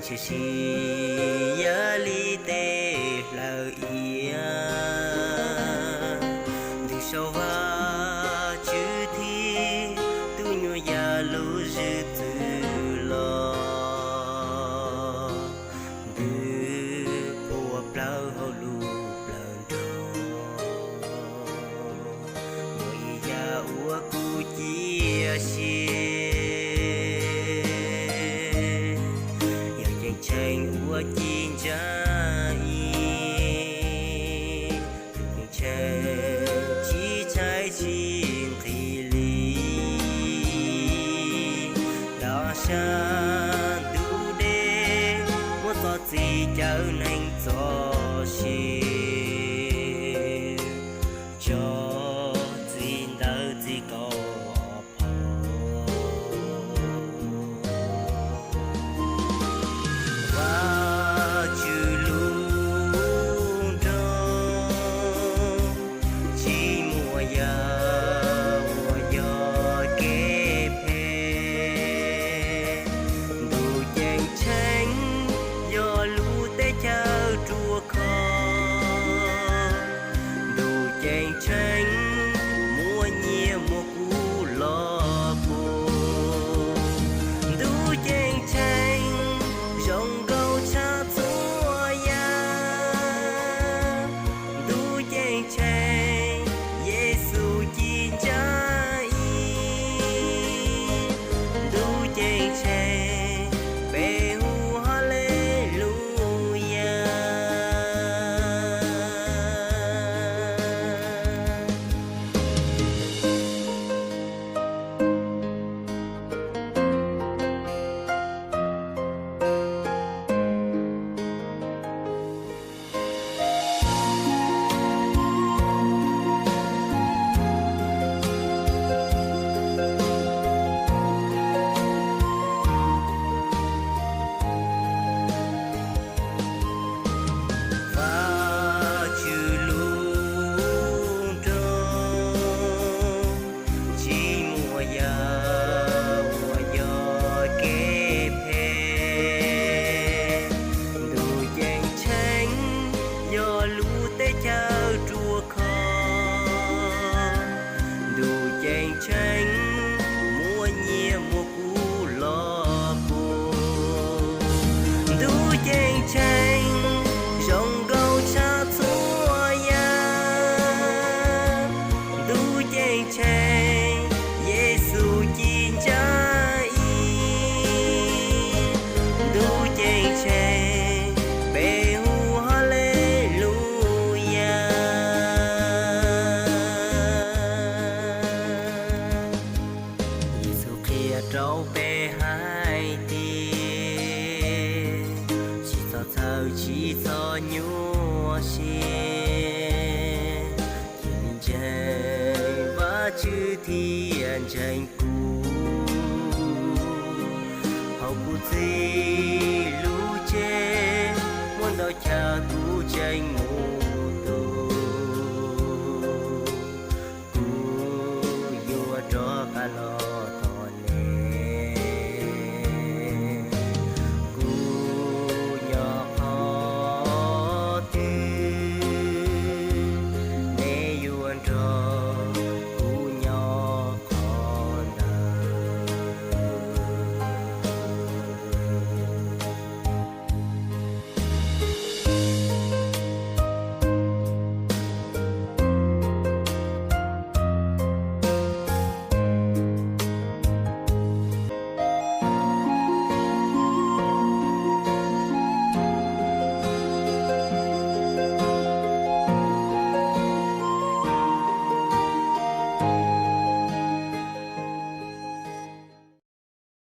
Tshwm sim yam li tej hlawv iav, ntws saum Vajtswv thiab tus nyuam yaus lub zwm txwv los, ntws phua plawv hauv lub plawv nrog. Muaj ib yam uas kuv cia siab, yog ceeb tsheej uas ci ntsa ib, tus ceeb tsheej tsis tshaib tsis nqhis li. Los sab ntug dej muaj txoj txiv cawm neeg txoj sia, tso txiv ntawv txij kaum ob phav. Vajtswv lub nroog tsis muaj yam uas yog kev phem. Ntuj ceeb tsheej yog lub teb chaws ruaj khov, ntuj ceeb tsheej muaj nyiaj muaj kub los pub. Ntuj ceeb tsheej zoo nkauj tshaj txhua yam. Ntuj ceeb tsheej Yexus ci ntsa ib, ntuj ceeb tsheej peb hu Haleluyas. Vajtswv lub nroog tsis muaj yam uas yog kev phem. Ntuj ceeb tsheej yog lub teb chaws ruaj khov, ntuj ceeb tsheej muaj nyiaj muaj kub los pub. Ntuj ceeb tsheej zoo nkauj tshaj txhua yam. Ntuj ceeb tsheej Yexus ci ntsa ib, ntuj ceeb tsheej peb hu Haleluyas. Yexus qhia rau peb hais tias tsis txhob txhawj tsis txhob nyuaj siab, cia li ntseeg Vajtswv thiab ntseeg kuv. Hauv kuv txiv lub tsev muaj ntau chaw kuv tseem mus.